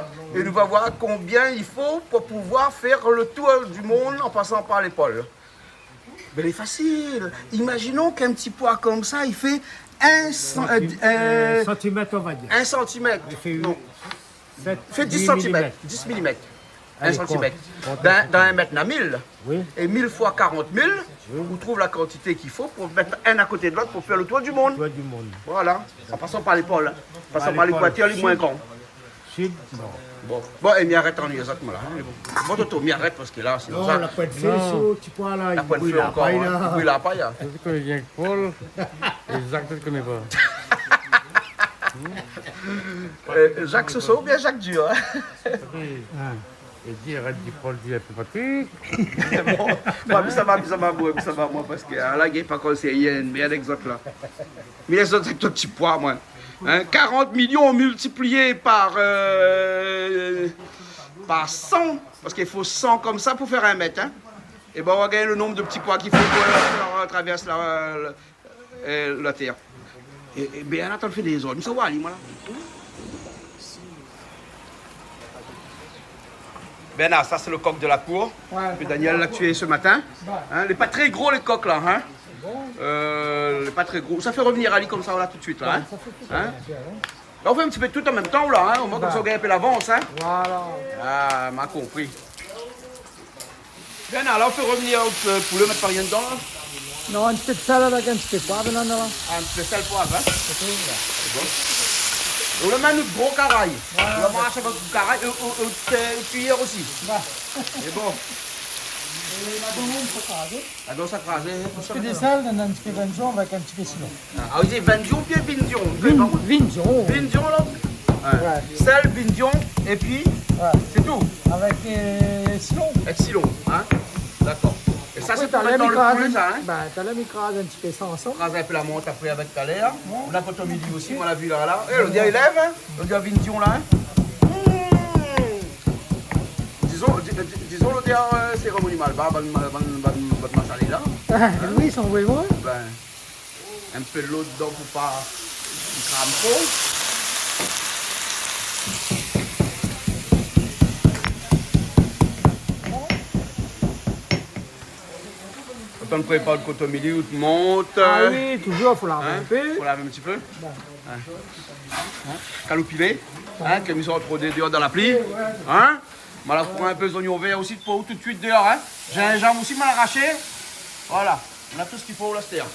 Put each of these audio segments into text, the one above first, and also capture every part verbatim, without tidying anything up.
droite, et on va voir combien il faut pour pouvoir faire le tour du monde en passant par l'épaule. Ben, c'est facile. Imaginons qu'un petit pois comme ça, il fait un cen-, euh, euh, Santimèt, on va dir. un centimètre. Il fait Non, sept, fait dix dix centimètres. millimètres. Dix millimètres. In santimèt. Alé, kont, kont. Dan, dan in mèt, na mil. Oui. É mil foi karant mil, oui, ou trouv la kantité k'i fo pou mèt inn a koté de lot pou fé le tour du monde. Tour du monde. Voilà. An pasan par lé pol, in. An pasan par lé poin, lé moin gran. Sud, non. Bon. Bon, é mi arèt an lizot, moin, la, in. Bon, Toto, mi arèt parske la, sé... Non, sa la poin d'fé, non. Sir ti poi la, la poin d'fé ankor, in. I bril la pay, la. Ou koné rienk Paul, é Jacques, ou koné pa. Euh, Jacques Soso oubien Jacques Dur, in ? Oui. É di, arèt di Paul, di in pé Patrick. Bon, moin, mi sava, mi sava, moin, mi sava, moin, parske, ah, la, gingn pa konsèy, in mèrd èk zot la. Mi lès zot èk zot ti poi, moin. In, karant milion miltiplié par, euh, par san, parske i fo san konmsa pou fé in mèt, in. É bin, ou va gingn le nonb de ti poi k'i fo pou, euh, fé travèrs la, la, euh, la tèr. É, é Bernard, atann, fé dézord. Mi sava oir ali, moin, la. Bernard, sa sé le kok de la kour, ouais, ke Daniel la tié se matin. Ouais. In, lé pa tré gro, le kok la, in. Bon. Euh, lé pa tré gro. Sa fé revnir ali konmsa, la, tout de suit la, in. Ouais, sa fé tout, in. La, ou fé in ti pé tout an mèm tan, la, in. Omoin, konmsa, ou gingn in pé lavans, in. Voilà. Ah, ma konpri. Bernard, la, ou fé revnir, euh, poulé, mèt pa rien dedan, la ? Non, in ti pé d'sèl avèk in ti pé poiv, non, non. Ah, in ti pé sèl, poiv, in ? Sé tou, la. Sé bon. Ou la mèt nout gro karay. Ouais, ouais. Ou la marsh avèk out karay, euh, euh, euh, kuiyèr osi. Ouais. Sé bon. É la, donk, ou fé sa, oui. Ah, donk sa krazé, in. In ti pé d'sèl, in ti pé vindion avèk in ti pé sinon. Ah, ou di vindion oubien vindion ? Vin-, vindion. Vindion, alor ? Ouais. Ouais. Sèl, vindion, épi, ouais, sé tou. Avèk, euh, silon. Avèk silon, in ? Dakor. É sa, sé pou mèt dan le poulé, sa, in ? Bin, talèr mi kraz in ti pé sa ansanm. Kraz in pé la mant apré avèk talèr. Ouais. Ou na kotomili osi, moin la vi la, la. É, lodèr i lèv, in ? Lodèr vindion la, in ? Mmh. Dizon, di-, di-, dizon lodèr, euh, sérémoni malbar, bann, bann, bann, bann masalé la. Ah, oui, i san bon, in ? Bin, in pé dolo dedan pou pa kram tro. Atann, prépar le kotomili, out mant. Ah oui, toujour, fo lav in pé. In ? Fo lav in ti pé. Bon. In ? In ? Kaloupilé. In ? Ke mi sort tro déor dan la pli. In ? Ma la pran in pé zonion vèr osi pou tout de suit déor, in. Zinzanm osi, ma la rashé. Voilà. Na tout sak i fo la, astèr.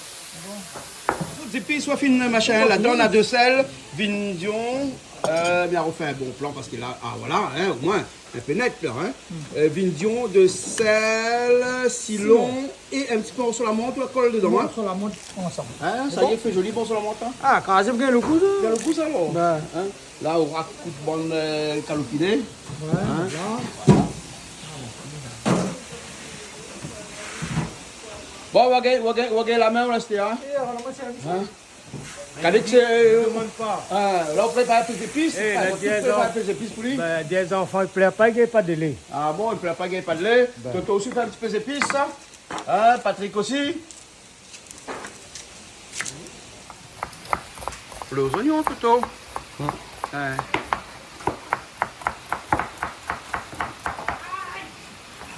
Tout zépis, ou fine, machin, ladan, na de sèl, vindion, euh, mi la rofé in bon plan parske la, ah, voilà, in, omoin, in pé nèt la, in. Euh, vindion, de sèl, silon, silon. É in ti pé morso la mant, ou la kol dedan, in. Morso la mant ansanm. In, sa i lé, fé zoli, morso la mant, in. Ah, krazé, gingn le gou, sa. Gingn le gou, sa, alor. Bin. In ? La, ou rakout bann, euh, kaloupilé. Ouais, in ? Voilà. Bon, ou va gingn, ou va gingn, ou va gingn la min, ou la, astèr, in ? É, alor, moin, sé la mision. In ? Kalix, euh, ah, la, ou prépar in pé zépis. É, ou prépar in pé zépis pou li. Bin, dé zanfan i plèr pa, i gingn pa de lé. Ah bon, i plèr pa, i gingn pa de lé. Bin. Toto osi fé in ti pé zépis, sa. In, Patrick osi. Lé zonion, Toto. Mm. In.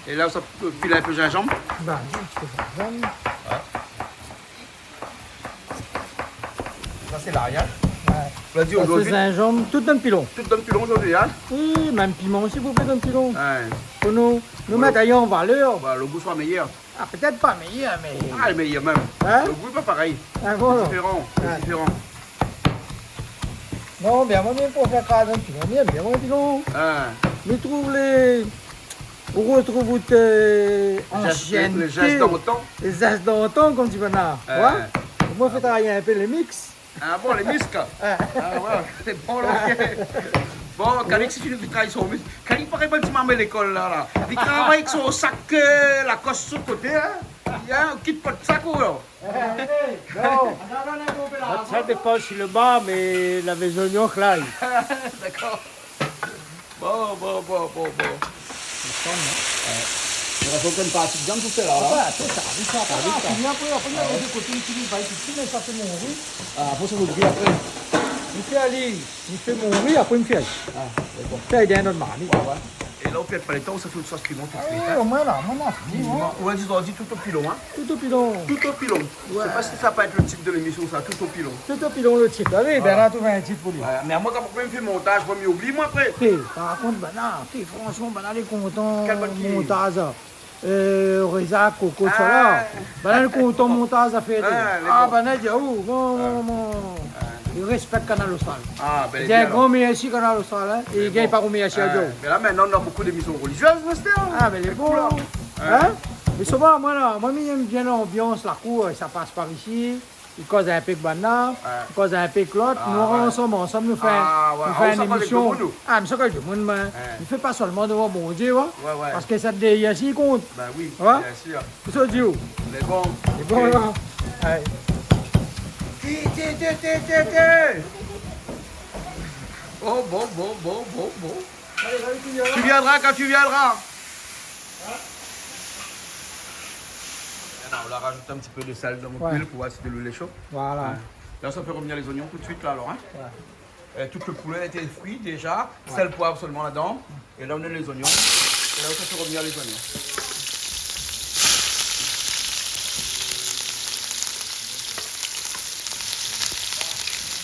É la, ou sa pil in pé zinzanm. Bin, in ti pé zinzanm. Ouais. Sa, sé la, in ? Ouais. Ou la di, sa, sé zordi, zinzanm, tout dan pilon. Tout dan pilon zordi, in ? Oui, mèm piman osi, fo fé dan pilon. Ouais. Pou nou, nou mèt ali an valèr. Voilà, le gou soi méyèr. Ah, pétèt pa méyèr, mé... Ah, lé méyèr mèm. In ? Le gou lé pa parèy. Ah, voilà. Lé diféran. Ouais. Lé diféran. Non, mé amoin, mi préfèr kraz in pé, mi èm bien, moin, pilon. In. Mi trouv lé, ou rotrouv out, euh, zès, ansiènté, lé zès d'antan. Lé zès d'antan, konm di banna. Ouais. Ouais. Moin, fé travay in pé lé miks. Ah bon, lé misk ? Ah. Ah ouais, sé bon, la, OK. Bon, Kalix, si fini travay son misk. Kalix, parèy bann ti marmay lékol, la, la. Li travay avèk son sak, euh, Lacoste sou koté, in. Li, in, kit pa d'sak, ou, la. Non. Sa dépan si le bar, mé lavé zonion, klay. Dakor. Bon, bon, bon, bon, bon. Ansanm, in. Ouais. I rès ankor in parti de viann pou fé la, la. Ah, apré, sa, vit, sa, sa, vit, sa. Fini apré, apré, ah, ouais, de koté, fini, pa tout suit, mé sa fé mon ri. Ah, apré, sa fo bouyi apré. Mi fé ali, mi fé mon ri, apré, mi fé ali. Ah, dakor. Fé ali dan in not marmit. Ouais, ouais. É É la, ou pèrd pa lo tan, ou sa fé in sos piman tout suit, hin. Oui, moin la, moin la fini, moin. Piman. Ou la di zordi tout o pilon, hin. Tout o pilon. Tout o pilon. Ouais. Sé pa si sa va pa èt lo tit de lémisyon, sa, tout o pilon. Tout o pilon, lo tit. Alé, voilà. Bernard, trouv in tit pou li. Ouais, mé moin, kan moin i fé montaz, moin, mi oubli, moin, apré. Té, par kont, banna, té, fransman, banna lé kontan. Kèl bann ki... montaz, la. Euh, Réza, Koko, sa la. Ah. Banna lé kontan montaz, zafèr, té. Ah, lé bon. Ah, banna di, oh, bon, bon, bon. Ah. I rèspèk Kanal Austral. Ah, ben, i di in gran mèrsi Kanal Austral, hin. É i gingn pa romèrsié, ah, mé la, mintnan, nou na bonpé d'émisyon relizyèz, mé sété, ah, mé lé bon. Hin ? Mé sovant, moin la, moin, mi èm bien lanbians, la kour, sa i pas par isi. I koz in pé èk banna, i koz in pé èk lot. Ah, nou, ouais, ansanm, ansanm, nou fé, ah, ouais, nou fé in émisyon. Ah, ou sa koz èk demoun, nou. Ah, mé sa koz èk demoun, moin. Ouais. Mi fé pa solman dovan Bondié, ouais. Ouais, ouais. Parske sèt dèryèr, si i kont. Ben oui, bien sir. Kosa ou di, ou ? Lé bon. Lé bon, la. Allez. Té, té, té. Oh, bon, bon, bon, bon, bon. Allez, salut, tu viendras. Tu viendras quand tu viendras. Hein ? Là, on va rajouter un petit peu de sel dans mon huile pour voir si de l'huile est chaude. Voilà. Hein. Là, ça fait revenir les oignons tout de suite, là, alors, hein. Ouais. Euh, tout le poulet a été frit déjà. Ouais. Sel, poivre seulement là-dedans. Et là, on a les oignons. Et là, ça fait revenir les oignons.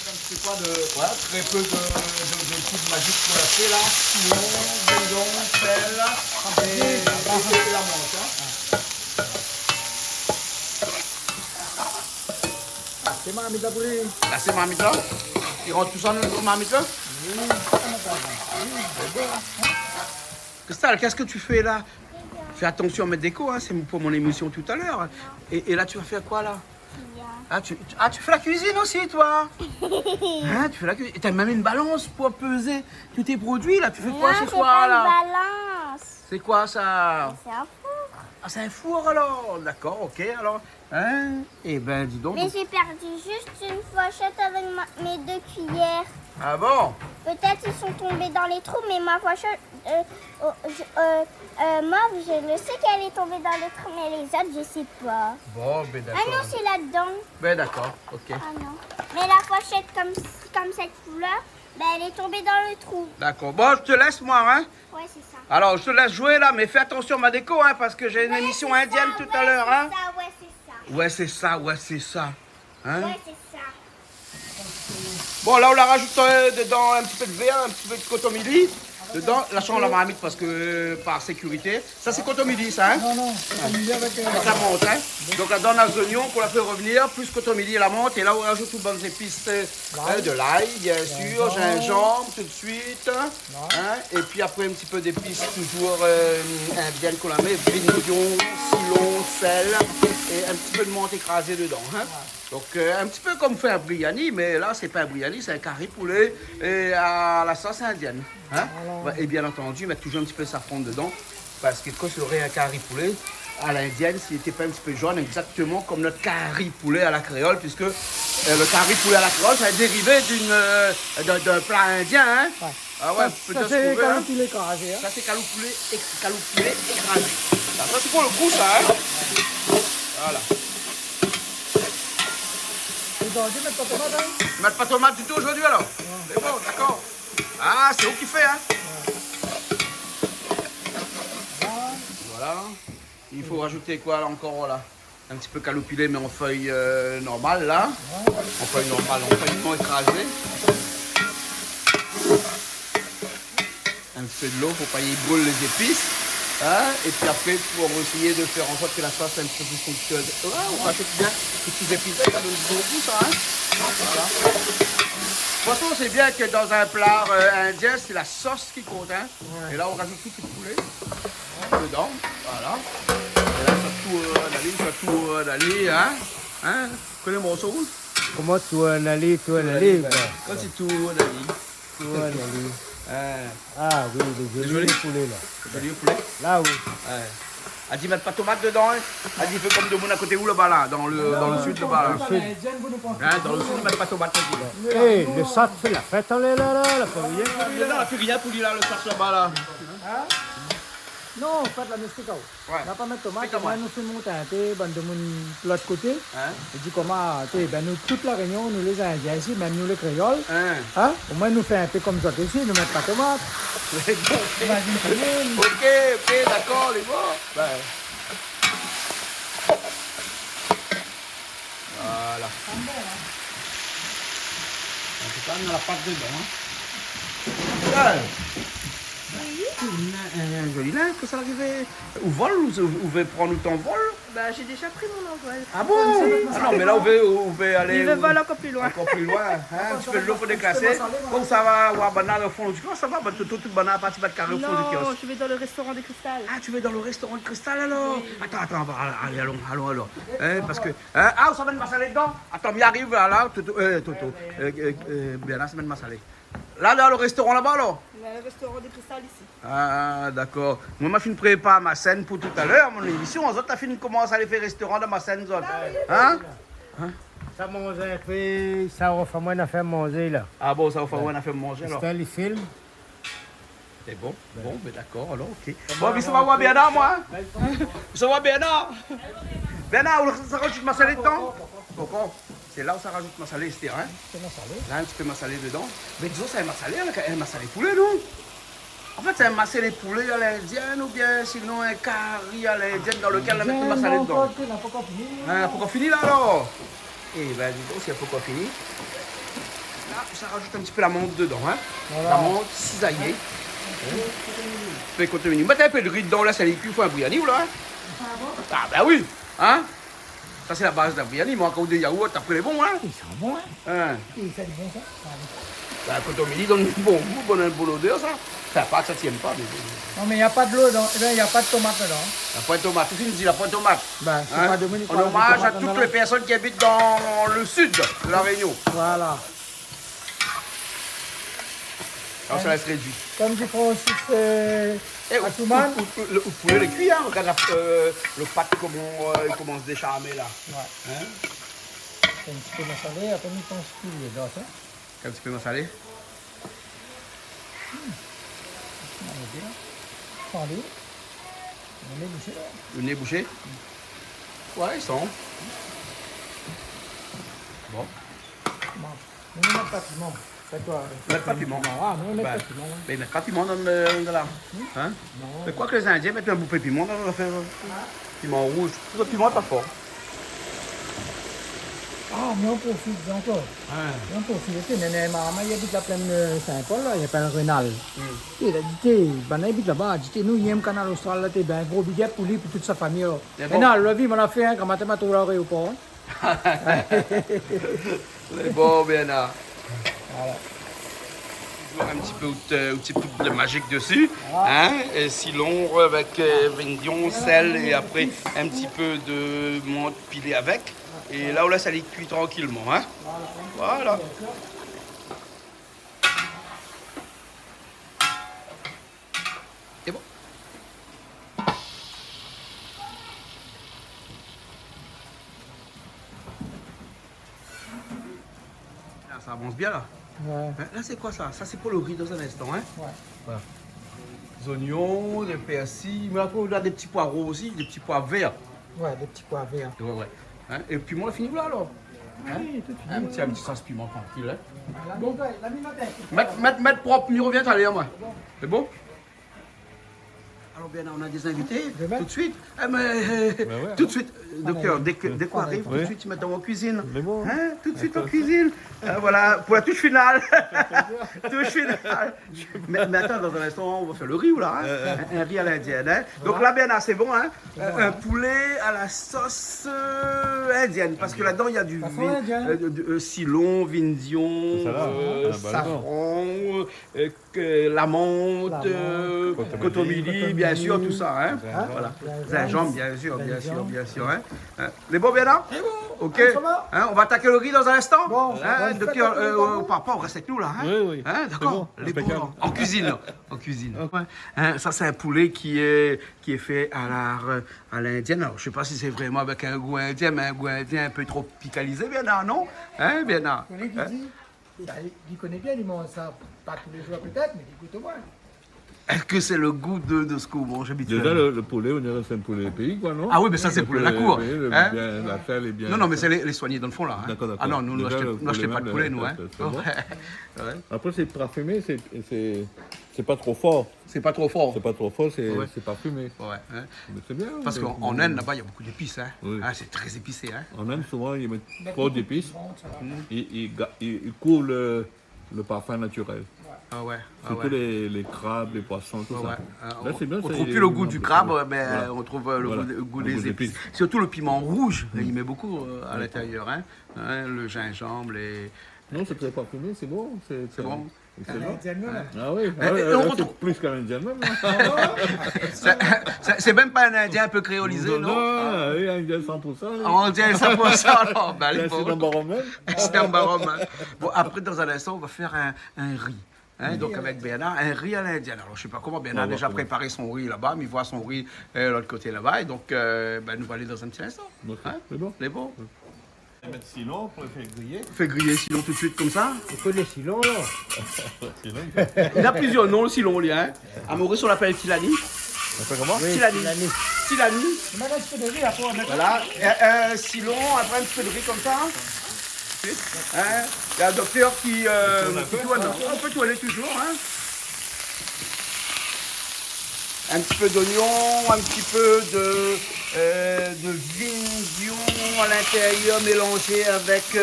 Un petit peu de, voilà, très peu de, de, de poudre magique pour la fée, là. Citron, bouillon, sel et, et, et la menthe, hein. Ah, sé marmit la pou li. Là, c'est marmite là. Il rentre tout ça dans le marmite là. Oui, ça, mon papa. Oui, c'est bon. Cristal, qu'est-ce que tu fais là ? Fais attention à mettre des coups, hein, c'est pour mon émission tout à l'heure. Et, et là, tu vas faire quoi, là ? Ah, tu, tu, ah, tu fais la cuisine aussi, toi ? Hein, tu fais la cuisine. Et t'as même une balance pour peser tous tes produits, là. Tu fais quoi ce soir, là ? Non, c'est pas une balance. C'est quoi, ça ? C'est un four. Ah, c'est un four, alors. D'accord, ok, alors. Hein ? Eh ben, dis donc. Mais j'ai perdu juste une fourchette avec ma, mes deux cuillères. Ah bon ? Peut-être ils sont tombés dans les trous, mais ma fourchette, euh, oh, je, euh, euh, mauve, je le sais qu'elle est tombée dans les trous, mais les autres, je sais pas. Bon, ben d'accord. Ah non, c'est là-dedans. Ben d'accord, ok. Ah non. Mais la fourchette comme, comme cette couleur, ben elle est tombée dans le trou. D'accord. Bon, je te laisse, moi, hein. Ouais, c'est ça. Alors, je te laisse jouer là, mais fais attention, Madéko, hein, parce que j'ai une émission indienne tout à l'heure, hein. Ouais, c'est ça, ouais, c'est ça. Ouais, c'est ça, ouais, c'est ça. Hein ? Ouais, c'est ça. Bon, là, on la rajoute, euh, dedans un petit peu de verre, un petit peu de kotomili. Dedans, la change la marmite parce que, euh, par sécurité. Ça, c'est kotomili, ça, hein ? Non, non, kotomili avec, euh, avec la menthe, hein ? Donc, là, dans les oignons qu'on a fait revenir, plus kotomili et la menthe, et là, on rajoute toutes bonnes épices, euh, hein, de l'ail, bien sûr, gingembre, tout de suite. Ouais. Hein ? Et puis après, un petit peu d'épices, toujours, euh, indiennes qu'on a mis, vignon, silon, sel, et un petit peu de menthe écrasée dedans, hein ? Ouais. Donc, euh, un petit peu comme fait un biryani, mais là, c'est pas un biryani, c'est un cari poulet et à la sauce indienne, hein ? Voilà. Ouais, et bien entendu, mettre toujours un petit peu de safran dedans. Parce que quand j'aurais un cari poulet à l'indienne, s'il était pas un petit peu jaune, exactement comme notre cari poulet à la créole, puisque, euh, le cari poulet à la créole, c'est un dérivé d'une, euh, d'un, d'un plat indien, hein. Ouais. Ah ouais, ça, ça, c'est kaloupilé écrasé, hein. Ça, c'est kaloupilé éc-, kaloupilé écrasé. Ça, ça, c'est pour le goût, ça, hein. Voilà. Aujourd'hui, mèt pa tomat, hein ? Mèt pa tomat du tout aujourd'hui, alors ? Ouais. C'est bon, d'accord. Ah, c'est vous qui fait, hein ? Voilà. Il faut rajouter quoi, là, encore, là ? Un petit peu kaloupilé, mais en feuille, euh, normale, là. En feuille normale, en feuille non écrasée. Un petit peu de l'eau pour pas y brûler les épices. Hein ? Et puis après, pour essayer de faire en sorte que la sauce soit un petit peu plus onctueuse. Ouais, on rajoute bien les petites épices. Ça donne du bon goût, ça, hein ? Voilà. De toute façon, c'est bien que dans un plat, euh, indien, c'est la sauce qui compte, hein. Ouais. Et là, on rajoute tout le poulet dedans. Voilà. Et là, sa tourn ali, sa tourn ali, hein. Hein ? Koné morso, ou ? Koman tourn ali, tourn ali, ben. Kan i tourn ali. Tourn ali. Hein. Ah oui, le joli poulet, là. Joli poulet. Là, oui. Ouais. Èl i di mèt pa tomat dedan, hein. Èl i di fé konm demoun a koté ou laba la, dan le, dan le sud laba la. Dans le sud. Hein, dans le sud, i mèt pa tomat dedan. Eh, le sat i fé la fèt, alé la, la, la, pa rien pou li la. Non, la pi rien pou li la, le sat laba la. Hein ? Non, pa de la méstik, oh. Ouais. Nou la pa mèt tomat, mé tomat, nou fé mont in pé bann demoun lot koté. Hein ? É di koman, té, bin, nou, tout La Rényon, nou lé Zindien isi, mèm nou lé kréol. Hein ? Hein ? Omoin nou fé in pé konm zot isi, nou mèt pa tomat. Imazine sa. Ok, ok, dakor, lé bon. Bin. Voilà. An tou ka, nou la pat dedan, hein. Hey ! Oui. Ou na in, in zoli linz, kosa i ariv ? Ou vol, ou, ou vé pran out anvol ? Bah, j'ai déjà pris mon envol. Ah bon ? Ah non, mé la, ou vé, ou vé alé, ou vé vol ankor pli loin. Ankor pli loin, hein ? Ti pé dolo pou déglasé. Bon, sa va, ouais, banna o fon di kios, sa va, bah, tout, tout, tout banna la parti bat karé o fon di kios. Non, je vais dans le restaurant des Cristal. Ah, tu vas dans le restaurant de Cristal, alors ? Oui. Attends, attends, on va, allez, allons, allons, alors. Hein, parce que Hein ? Ah, ou sa mèt masalé dedan ? Atann, mi ariv la, la, Toto, euh, Toto. Euh, euh, euh, Bernard, sa mèt masalé. La, la, le restoran laba, alor ? Ouais, le restaurant des Cristal ici. Ah, dakor. Moin, ma fine prépar ma sèn pou talèr, mon émision. Zot la fine komans alé fé restoran dan ma sèn, zot. Hein ? Hein ? Sa manzé, sa ou fé amoin in nafèr manzé, la. Ah bon, sa ou fé amoin in nafèr manzé, alor. Sé li film. Sé bon ? Bon, bin dakor, alor, ok. Bon, mé sa va, Bernard, moin, hein ? Sa va, Bernard ? Bernard, ou sa rajout masalé dedan ? Pokor ? Sé la ou sa rajout masalé, Esther, hein ? Sé masalé. La, in ti pé masalé dedan. Mé dizon, sé in masalé, in, in masalé poulé, non ? An fèt, sé in masalé poulé a l'indièn oubien sinon in kari a l'indièn dan lekèl la mèt masalé dedan. Ankor, la pankor fini. Ah, pankor fini, la, alor ? Eh ben, dis donc, c'est pas encore fini. Là, ça rajoute un petit peu la menthe dedans, hein. Voilà. La menthe, cisaillée. Hein. Fé kotomili. Mèt in pé de ri dedan, la, sa lé kui, fé in briani, ou la, hein. Ah bon ? Ah, ben oui, hein. Ça, c'est la base d'un briani, mé ankor dé yaourt, apré, lé bon, hein. I san bon, hein. Hein. I san bon, sa. Ah oui. Ben, kotomili i donn bon gou, bon, bon odèr, sa. Enfin, pas que ça tienne pas, mais bon. Non, mais il y a pas de l'eau dans, eh ben, il y a pas de tomate dedans. La poin tomat, ou fine di la poin tomat. Ben, c'est pas Dominique, on a dit tomate, on a dit. Hein ? En hommage à toutes les personnes qui habitent dans le sud de La Réunion. Voilà. Alors, ça laisse réduire. Comme dit Francis, euh, Atoumane. Eh, ou, ou, ou, le, le poulé lé kui, hein, regarde la, euh, le pat, koman, euh, i komans décharmé la. Ouais. Hein ? Fé in ti pé masalé, apré, nou pans pi lé dot, hein. In ti pé masalé. Hmm. Alé bien. Alé. Le nez bouché, là. Le nez bouché ? Ouais, i san. Bon. Bon. Nou mèt pa piman. Fé koi, mèt pa piman. Ah, nou mèt pa piman, hein. Ben, mé mèt pa piman dan le, dan la. Hmm ? Hein ? Non. Mé koi ke lé Indien i mèt in bout piman dan lafèr, hein. Ah. Piman rouz. Le piman lé pa for. Ah, mé an profit ankor. Ouais. An profit, té, néna in marmay i abit la plèn, euh, Saint-Paul, la, i apèl Rénal. Hmm. Té, la di, té, banna i abit laba, di, té, nou, i yèm Kanal Austral, la, té, ben, gro big up pou li, pou tout sa famiy, alor. Lé bon. Rénal, la vi, moin la fé, hein, kan matin ma trouv aou aréopor, hein. Lé bon, Bernard. Voilà. Toujours un petit peu de, un petit peu de magique dessus, hein, et cilantro avec, euh, vindion, sel, et après un petit peu de menthe pilée avec. Et là, on laisse aller cuire tranquillement, hein. Voilà. Sé bon. La, sa i avans bien, la. Ouais. Hein, la, sé koi sa ? Sa, sé pou le ri dan in instan, hein ? Ouais. Voilà. Zoignon, le pèrsi. Mé apré, ou na dé ti poi roz osi, dé ti poi vèr. Ouais, dé ti poi vèr. Ouais, ouais. Hein ? É piman, la fini la, alor ? Hein ? Oui, tout fini. In ti, in ti sos piman, trankil, hein ? Bon. Mèt, mèt, mèt prop, mi rovien talèr, moin. Sé bon ? Alors, Bernard, on a des invités, tout de suite. Ah, mais, euh, tout de suite, euh, docteur, dès que, dès qu'on arrive, tout de suite, ils mettent en cuisine. Hein, tout de suite en cuisine. Euh, voilà, pour la touche finale. Touche finale. Mais, mais attends, dans un instant, on va faire le riz, là, hein. Un, un riz à l'indienne, hein. Donc là, Bernard, c'est bon, hein. Euh, un poulet à la sauce, euh, indienne, parce que là-dedans, il y a du vin, euh, de, de, euh, cilantro, vindion, euh, safran, euh, euh, la menthe, euh, kotomili, bien sûr, tout ça, hein. Voilà. Zinzanm, bien sûr, bien sûr, bien sûr, hein. Hein. Lé bon, Bernard ? Lé bon. Ok. Allez, ça va ? Hein, on va attaquer le riz dans un instant. Bon, hein, docteur, euh, papa, ou rès avèk nou la, hein. Oui, oui. Hein, d'accord. Lé bon, impeccable. En cuisine, en cuisine. Ouais. Hein, ça, c'est un poulet qui est, qui est fait à la, à l'indienne. Alors, je sais pas si c'est vraiment avec un goût indien, mais un goût indien un peu tropicalisé, Bernard, non ? Hein, Bernard ? Hein ? Li, li koné bien, li manz sa, pa tou lé zour pétèt, mé li gout omoin. Èske sé lo gou de, de sak ou manz abitièlman ? Déza, lo, lo poulé, on diré sé in poulé péi, koi, non ? Ah oui, mé sa, sé poulé la kour, in ? Lo poulé, bien, la sèl lé bien. Non, non, mé sé lé, lé soigné dan lo fon, la, in ? Dakor, dakor. Ah non, nou, nou ashté, nou ashté pa de poulé, nou, in. Déza, lo poulé mèm, sé, sé bon. Ouais. Apré, sé parfimé, sé, sé, sé pa tro for. Sé pa tro for. Sé pa tro for, sé, sé parfimé. Ouais, in. Mé sé bien, mé bon. Parske an Inde, laba, na bonpé zépis, in. Oui. Ah, sé tré épisé, in. An Inde, souvan, i mèt tro zépis. Bonpé de piment, sa va. I, i ga-, i, i kouv lo, lo parfin natirèl. Ah ouais, ah ouais. Sirtou lé, lé krab, lé poison, tousa. Ouais, ouais. La, sé bien, i trouv pi lo gou du krab, mé i trouv, euh, lo gou, lo gou dé zépis. Voilà. Lo gou dé zépis. Sirtou lo piman rouz, i mèt bonpé, euh, a l'intérieur, in. In, lo zinzanm, lé... Non, sé tré parfimé, sé bon, sé, sé bon. Sé bon. Excellent. À l'indienne même. Ah oui, ah oui, là, c'est plus qu'à l'indienne même, là. C'est, c'est, c'est même pas un Indien un peu créolisé, non ? Non, non, oui, Indien cent pour cent, oui. Indien cent pour cent, alors, bah, allez, bon. C'est un Baromme même. C'est un Baromme, hein. Bon, après, dans un instant, on va faire un, un riz. Hein, donc, avec Bernard, un riz à l'indienne. Alors, je sais pas comment Bernard a déjà préparé son riz là-bas, mais il voit son riz, euh, l'autre côté là-bas. Et donc, euh, ben, nous allons aller dans un petit instant. Ok, c'est bon. Hein ? C'est bon. Mèt silon pou fé griyé. Fé griyé silon tout de suite comme ça. Ou koné silon, la ? Silon. Il a plusieurs noms, le silon, lui, hein. À Maurice, on l'appelle tilani. On l'appelle comment ? Oui, tilani. Tilani. Tilani. Mèt in ti pé de ri apré, on mèt... Voilà. Euh, euh, silon, après un petit peu de riz comme ça. Hein ? Il y a le docteur qui, euh, qui tourne. On peut tourner toujours, hein. Un petit peu d'oignon, un petit peu de, euh, de vin blanc à l'intérieur mélangé avec,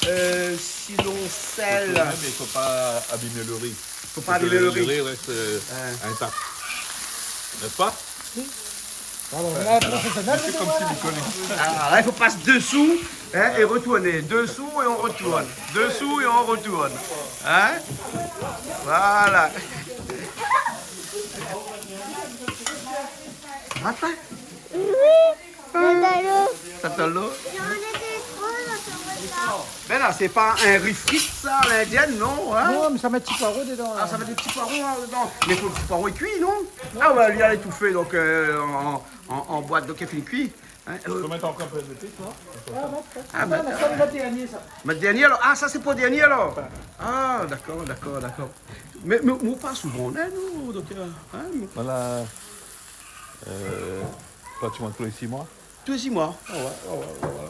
euh, silon, sel. Faut tourner, mais il faut pas abîmer le riz. Faut pas abîmer le riz. Faut que le, le riz reste, euh, intact. N'est-ce pas ? Oui. Alors, là, professionnel, c'est comme si vous connaissez. Ah, là, il faut passer dessous, hein, et retourner. Dessous et on retourne. Dessous et on retourne. Hein ? Voilà. Attends. Sa talo. Sa talo. Ben là, c'est pas un riz frit, ça, à l'indienne, non, hein ? Non, mais ça met des petits poireaux dedans, là. Ah, ça met des petits poireaux, hein, dedans. Mais faut le petit poireau est cuit, non ? Ah ouais, il a étouffé, donc, euh, en, en, en boîte, donc il est fini cuit. Hein, euh. Faut mettre encore un peu d'épices, non ? Ah, ben, ça, le dernier, ça. Le dernier, alors. Ah, ça, c'est pour le dernier, alors. Ah, d'accord, d'accord, d'accord. Mais, mais, mais pas souvent, hein, nous, donc, euh, hein, nous. Voilà. Euh, pratiquement tous les six mois. Tous les six mois. Ah ouais,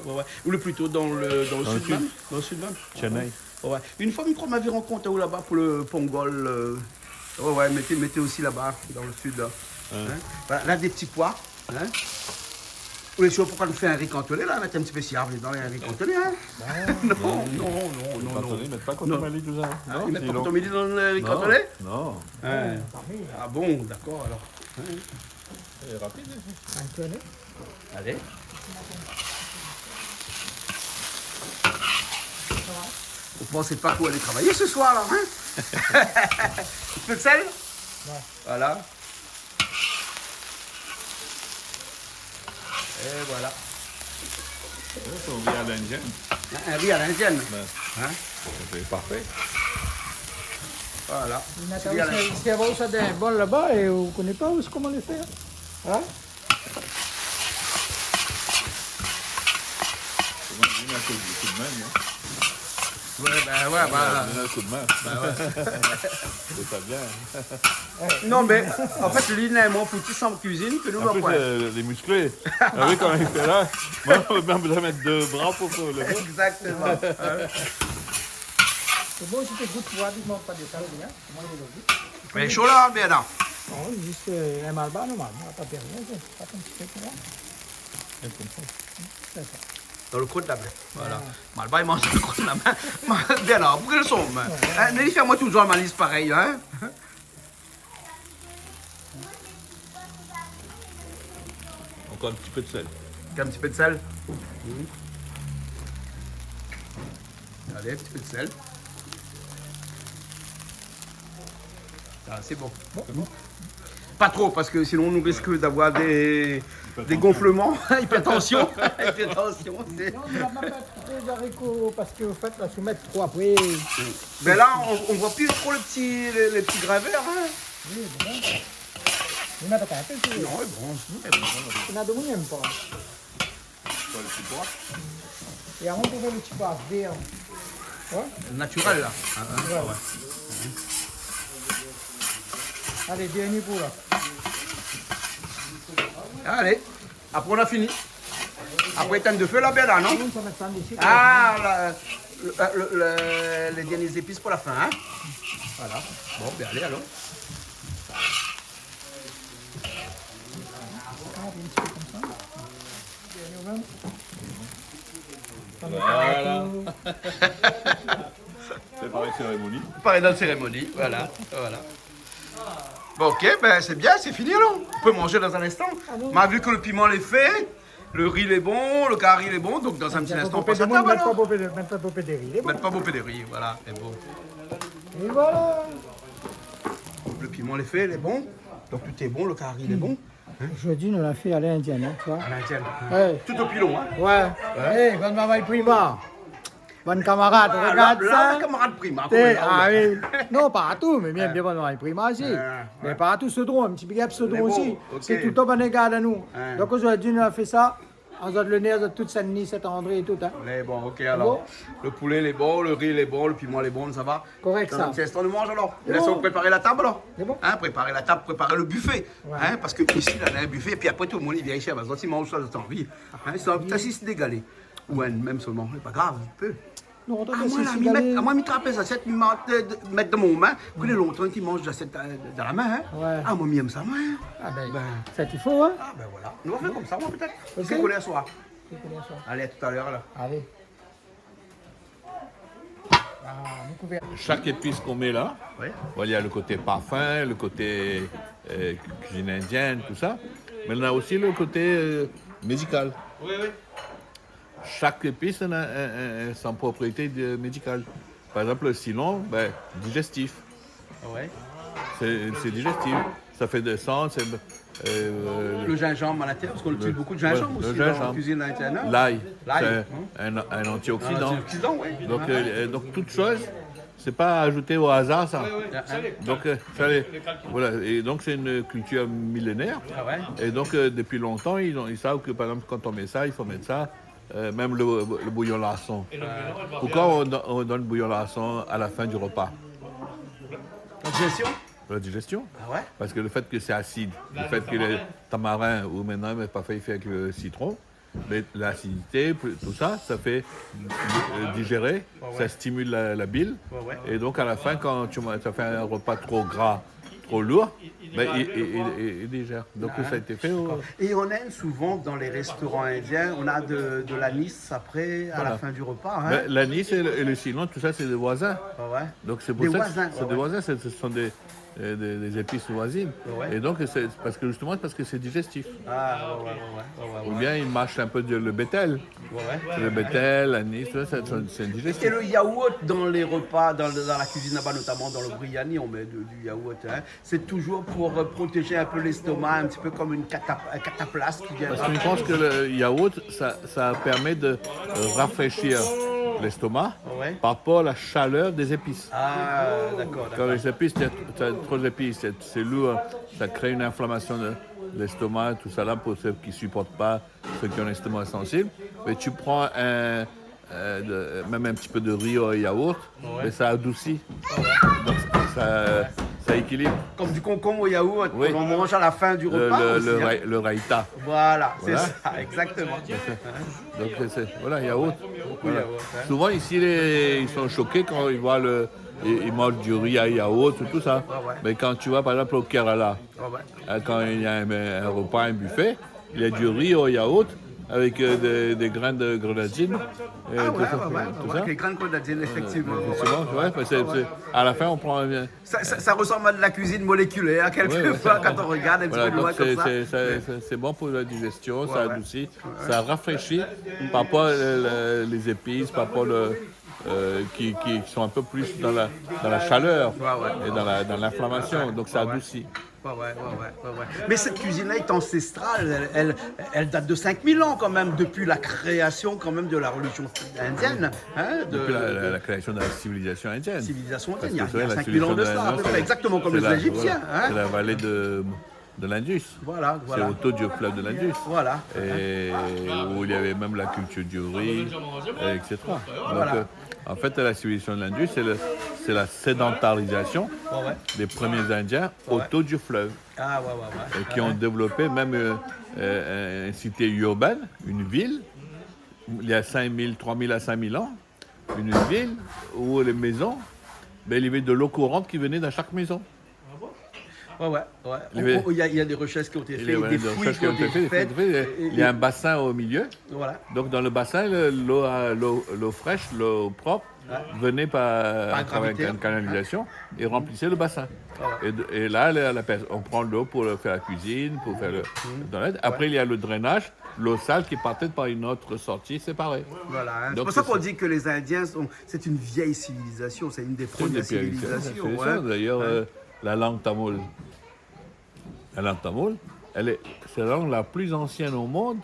ouais, ouais. Ou le plutôt dans le, dans le sud même. Dans le sud. Dans le sud même. Chennai. Ouais, ouais. Une fois, je crois, m'avé rankontré aou laba pou le Pongol, euh, ouais, ouais, mèt, mèt osi laba, dans le sud, là. Hein ? Voilà, là, des petits pois, hein. Ou lé sir, poukoi nou fé in ri kantoné, la, mèt in ti pé siav dedan, in ri kantoné, hein ? Non, non, non, non. Kantoné, mèt pa kotomili dedan, hein ? Non, i mèt pa kotomili dan le ri kantoné ? Non. Hein. Ah bon, d'accord, alors. Hein. C'est rapide, hein. Allez. Vous pensez pas qu'on va aller travailler ce soir, là, hein ? Un peu de sel ? Ouais. Voilà. Et voilà. Ouais, c'est un riz à l'indienne. Un, un riz à l'indienne. Ouais. Hein ? C'est parfait. Voilà. Riz à l'indienne. Sé, sé bon, sa, dé bon laba, é ou koné pa ou, koman lé fé. Hein ? Moi, je viens à cause du coup de main, moi. Ouais, ben ouais, bah. Je viens à coup de main. Bah ouais. C'est pas bien. Non, mais en fait, lui, il aime mon petit sans cuisine que nous, en plus, euh, les musclés. Ah oui, quand il fait là, moi, on peut même mettre deux bras pour, pour lever. Exactement. Hein. Sé bon, si té gout, ou va di, manz pa de sèl, bien. Koman i lé lo gou ? Mé sho la, bien la. Non, zis, euh, in malbar, normalman, na pa de rien, sé pa konm si té, ou voi. Sé konmsa. Sé sa. Dan lo kro de la min. Voilà. Voilà. Malbar, i manz lo kro de la min. Bien la, pou kèl son, hein. Ouais. Hein, Nelly, fé amoin touzour ma lis parèy, hein. Encore un petit peu de sel. Un petit peu de sel. Mhm. Allez, un petit peu de sel. Ah, c'est bon. C'est bon. Pas trop, parce que sinon on risque d'avoir des, des gonflements, hypertension. Hypertension, c'est... Non, on n'a pas trop d'haricots parce qu'en fait, la soumettre trop après. Ben là, on, on voit plus trop les petits, les, les petits grains verts, hein. Oui, bon. Li mèt pa in pé, sé... Non, lé bon. Lé bon. Néna domoun i èm pa. Poi, lo ti poi. É avan, pou fé lo ti poi vèr. Ouais. Naturel, la. Ah, ah, ouais. Ouais. Alé, dernié kou la. Alé, apré nou la fini. Apré, étinn lo fé la, bien la, non ? Oui, sa va étinn lo fé. Ah, la, le, le, le, les dernières épices pour la fin, hein ? Voilà. Bon, ben allez, alors. Ah, un petit peu comme ça. Voilà. C'est pareil cérémonie. Pareil dans la cérémonie, voilà, voilà. Bon, ok, ben c'est bien, c'est fini alors. On peut manger dans un instant. Ah bon ? Mé vu que le piment lé fé, le riz lé bon, le kari lé bon, donc dans un petit instant, on passe à table alors. Mèt pa bonpé de, mèt pa bonpé de ri, lé bon. Mèt pa bonpé de ri, voilà, c'est bon. Et voilà. Le piment lé fé, lé bon. Donc tout est bon, le kari lé bon. Zordi nou la fé a l'indienne, hein, tu vois. À l'indienne, hein. Ouais. Tout au pilon, hein. Ouais. Ouais. Eh, bann marmay Prima. Bann kamarad, ah, regard la, la, sa. Bann kamarad Prima, té, koman i lé, ah oui. Non, partou, mé bien, bien bann marmay Prima osi. Ah, ouais. Mé partou, Cedron, un petit big up Cedron osi. Lé bon, ok. Sé toultan bann i gard anou. Ouais. Donk zordi nou la fé sa. Azot le nèr, azot tout Saint-Denis, Saint-André é tout, hein. Lé bon, ok, alors. Bon. Le poulet lé bon, le riz lé bon, le piment lé bon, ça va. Correct, sa. Dans un petit instant, nou manz alors. Lé bon. Laisse-nous préparer la table alors. Lé bon. Hein, préparer la table, préparer le buffet. Ouais. Hein, parce que ici, là, il y a un buffet, et puis après, tout le monde, il vient ici, ah ben, si il mange ça, t'as envie. Hein, ça, oui. T'as six dégalé. Ou un, même seulement, c'est pas grave, il peut. Non, ah, moin, la, mi mèt, ah, moin, mi trap zasièt, mi mèt, euh, mèt dan mon min, ke lé lontan ki manz zasièt dan, dan la min, hein. Ouais. Ah, moin, mi èm sa, moin, hein. Ah ben, ben. Sa i fo, hein. Ah ben voilà. Nou va fé konmsa, moin, pétèt. Ok. Sé kolé aswar. Sé kolé aswar. Allez, à tout à l'heure, là. Allez. Ah, nou kouvèr. Chaque épice qu'on met là, oui, voilà, il y a le côté parfum, le côté, euh, cuisine indienne, tout ça. Mais on a aussi le côté, euh, médical. Oui, oui. Chaque épice a un, un, un, son propriété de, médicale. Par exemple, le cilan, ben, digestif. Ah ouais. C'est, c'est digestif. Ça fait descendre, c'est, euh, le gingembre à l'intérieur, parce qu'on utilise beaucoup de gingembre aussi dans la cuisine indienne, hein. L'ail, c'est un, un antioxydant. Un antioxydant, oui. Donc, euh, donc, toute chose, c'est pas ajouté au hasard, ça. Ouais, ouais. Donc, euh, ça, les, voilà. Et donc, c'est une culture millénaire. Ah ouais. Et donc, euh, depuis longtemps, ils ont, ils savent que, par exemple, quand on met ça, il faut mettre ça. Euh, même le, le bouillon larson. Pourquoi on, on donne bouillon larson à la fin du repas ? La digestion ? La digestion. Ah ouais ? Parce que le fait que c'est acide, le fait que le tamarin, ou maintenant, mais parfois il fait avec le citron, mais l'acidité, tout ça, ça fait, euh, digérer, ça stimule la, la bile. Ouais, ouais. Et donc, à la fin, quand tu manges, ça fait un repas trop gras, trop lourd, ben, il, il, il, il digère. Donc, ça a été fait au... D'accord. Et en Inde, souvent, dans les restaurants indiens, on a de, de l'anis après, à la fin du repas, hein. Voilà. Ben, l'anis et le, et le cilan, tout ça, c'est des voisins. Ah ouais. Donc, c'est pour ça que c'est des voisins, ouais, ouais. Des voisins, c'est, ce sont des, euh, des, des épices voisines. Ouais, ouais. Et donc, c'est parce que, justement, c'est parce que c'est digestif. Ah, ouais, ouais, ouais, ouais, ouais, ouais. Ou bien, ils mâchent un peu de, le bétel. Ouais, ouais. Le bétel, l'anis, tout ça, c'est, c'est digestif. Et le yaourt dans les repas, dans le, dans la cuisine là-bas, notamment dans le biryani, on met de, du yaourt, hein. C'est toujours pour, euh, protéger un peu l'estomac, un petit peu comme une catap-, un cataplasme qui vient. Parce que je pense que le yaourt, ça, ça permet de, euh, rafraîchir l'estomac, ouais, par rapport à la chaleur des épices. Ah, d'accord, d'accord. Quand les épices, t'as, t'as trop d'épices, c'est, c'est lourd, ça crée une inflammation de l'estomac, tout ça là, pour ceux qui supportent pas, ceux qui ont l'estomac sensible. Mais tu prends un, euh, de, même un petit peu de riz au yaourt, ouais, mais ça adoucit. Ah ouais. Donc, ça, ça équilibre. Comme du concombre au yaourt, oui, que l'on mange à la fin du repas aussi, hein. Le, le, le raï-, le raïta. Voilà, c'est ça, exactement. Voilà. Donc, c'est, voilà, yaourt. Beaucoup de yaourt, hein. Souvent, ici, les, ils sont choqués quand ils voient le, ils, ils mangent du riz à yaourt, tout ça. Ouais, ouais. Mais quand tu vas, par exemple, au Kerala, ouais, ouais, hein, quand il y a un, un repas, un buffet, il y a du riz au yaourt avec, euh, des, des graines de grenadine, euh, tout ça, ouais, ouais, ouais, tout ça. Avec les graines de grenadine, effectivement. Euh, effectivement, ouais, ouais, parce que c'est, c'est, à la fin, on prend, euh, ça, ça, ça ressemble à de la cuisine moléculaire, quelquefois, ouais, ouais, quand on regarde un petit peu de loin comme ça. Ouais, donc c'est, c'est, c'est, c'est, c'est bon pour la digestion, ça adoucit, ça rafraîchit par rapport, euh, le, les épices, par rapport le, euh, qui, qui sont un peu plus dans la, dans la chaleur et dans la, dans l'inflammation, donc ça adoucit. Ouais, ouais, ouais, ouais, ouais, ouais. Mais cette cuisine-là est ancestrale, elle, elle, elle date de cinq mille ans quand même, depuis la création quand même de la religion indienne, hein, de, depuis la, la, de la création de la civilisation indienne. Civilisation indienne, il y a, il y a cinq mille ans de cela, à peu près, exactement comme les Égyptiens, hein. Parce que souvent, la, la, c'est la, c'est la vallée de, de l'Indus. Voilà, voilà. C'est autour du fleuve de l'Indus. Voilà. Et où il y avait même la culture du riz, et cetera. Voilà. Donc, euh, en fait, la civilisation de l'Indus, c'est le, C'est la sédentarisation Ouais, ouais. des premiers Indiens Ouais, ouais. autour du fleuve Ah, ouais, ouais, ouais. et qui Ouais, ont ouais. développé même, euh, euh, une cité urbaine, une ville. Il y a cinq mille, trois mille à cinq mille ans, une ville où les maisons, ben, il y avait de l'eau courante qui venait dans chaque maison. Ouais, ouais, ouais. Il y avait, On- on- Il y a, il y a des recherches qui ont été il y faites, avait des des fouilles recherches qui qui ont ont été été faites, faites. et, et Il y a un bassin au milieu. Voilà. Donc, dans le bassin, le, l'eau, euh, l'eau, l'eau fraîche, l'eau propre, Ouais. venait par, Par à travers gravité. une canalisation et remplissait le bassin. Ah ouais. Et, de- et là, la- la pers- on prend l'eau pour le- faire la cuisine, pour faire le, Mhm. le toilette. Après, Ouais. il y a le drainage, l'eau sale qui partait par une autre sortie séparée. Voilà, hein. C'est Donc, pour ça c'est qu'on ça. dit que les Indiens sont, c'est une vieille civilisation, c'est une des C'est une premières des premières civilisations, civilisations, ouais. D'ailleurs, Hein. euh, la langue tamoule, la langue tamoule, elle est, c'est la langue la plus ancienne au monde,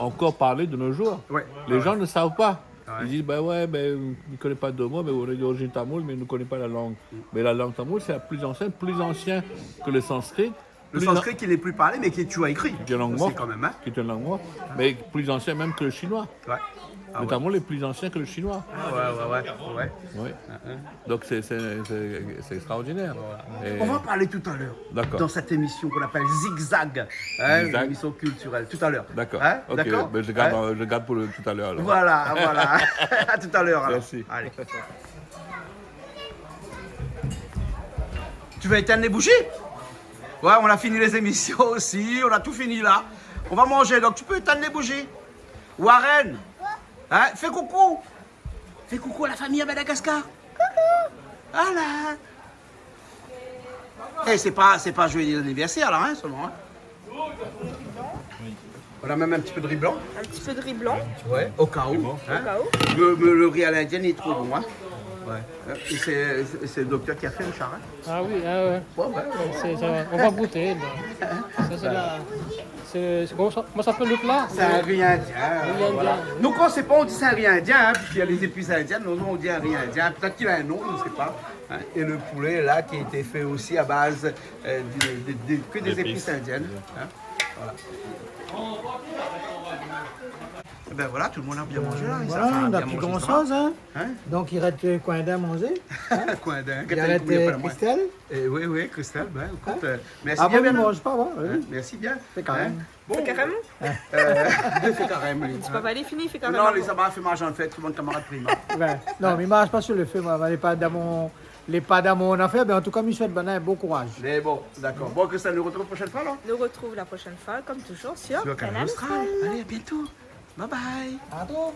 encore parlée de nos jours. Ouais. Les Ouais. gens ne savent pas. Ouais. Ils disent, ben ouais, ben, ils connaissent pas de mots, mais on est d'origine tamoule, mais ils ne connaissent pas la langue. Mm. Mais la langue tamoule, c'est la plus ancienne, plus ancien que le sanskrit. Le Plus sanskrit an- qui n'est plus parlé, mais qui est toujours écrit qui est une langue aussi morte, quand même, hein. qui est une langue morte, mais plus ancien même que le chinois. Ouais. Ah Le ouais. tamoul est plus ancien que le chinois. Ah ouais, ouais, ouais, ouais. Oui. Hein, hein. Donc c'est, c'est, c'est, c'est extraordinaire. Voilà. Et On va en parler tout à l'heure D'accord. dans cette émission qu'on appelle Zigzag, hein, Zigzag. Une émission culturelle. Tout à l'heure. D'accord. Hein ? Ok, D'accord ? ben je garde, Hein ? euh, je garde pour le, tout à l'heure alors. Voilà, voilà. À tout à l'heure alors. Merci. Allez. Tu veux éteindre les bougies ? Ouais, on a fini les émissions aussi, on a tout fini là. On va manger, donc tu peux éteindre les bougies. Warren, hein, fais coucou. Fais coucou à la famille à Madagascar. Coucou. Voilà. Eh, c'est pas, c'est pas joyeux anniversaire là, hein, seulement, hein. On a même un petit peu de riz blanc. Un petit peu de riz blanc. Ouais, au cas où, hein. Au cas où. Le, le, le riz à l'indienne, il est trop bon, hein. Ouais. Et c'est, c'est, c'est le docteur qui a fait le char, hein. Ah oui, ah ouais. Ouais, ouais, ouais, ouais. C'est, ça, on va goûter, là. Ça, c'est la, c'est, c'est comment ça, comment ça s'appelle le plat ? C'est un riz indien, Riz indien. Voilà. Nous, quand on sait pas, on dit c'est un riz indien, hein, puisqu'il y a les épices indiennes. Nous, on dit un riz indien. Peut-être qu'il a un nom, je ne sais pas. Hein, et le poulet, là, qui a été fait aussi à base, euh, de, de, de, que des D'épices. épices indiennes. Hein, voilà. Eh ben voilà, tout le monde a bien mangé, là. Euh, Ça voilà, fait un on a bien plus mangé, grand ça va. Chose, hein. Hein ? Donc, il reste, euh, Coindin à manger, hein ? Coindin, Il reste, euh, Christelle. Eh oui, oui, Christelle, ben, écoute, euh, merci bien, Bernard. Ah bon, il mange pas, ouais, ouais. Hein, merci bien. Fé karèm. Hein ? Bon. Fé karèm ? Euh, fé karèm, oui. Hein ? Papa, il est fini, fé karèm. Non, les amas fait marche en fête, tout le monde camarade prima. Ouais. Non, Hein ? mais il marche pas sur le feu, moi, il est pas dans mon, il est pas dans mon affaire, mais en tout cas, je souhaite Bernard un bon courage. Mais bon, d'accord. Bon, Christelle, nous retrouvons la prochaine fois, alors. Nous retrouvons la prochaine fois, comme toujours, sur Sur Kanal Kanal Austral. Austral. Allez, à bientôt. Bye bye. À bientôt.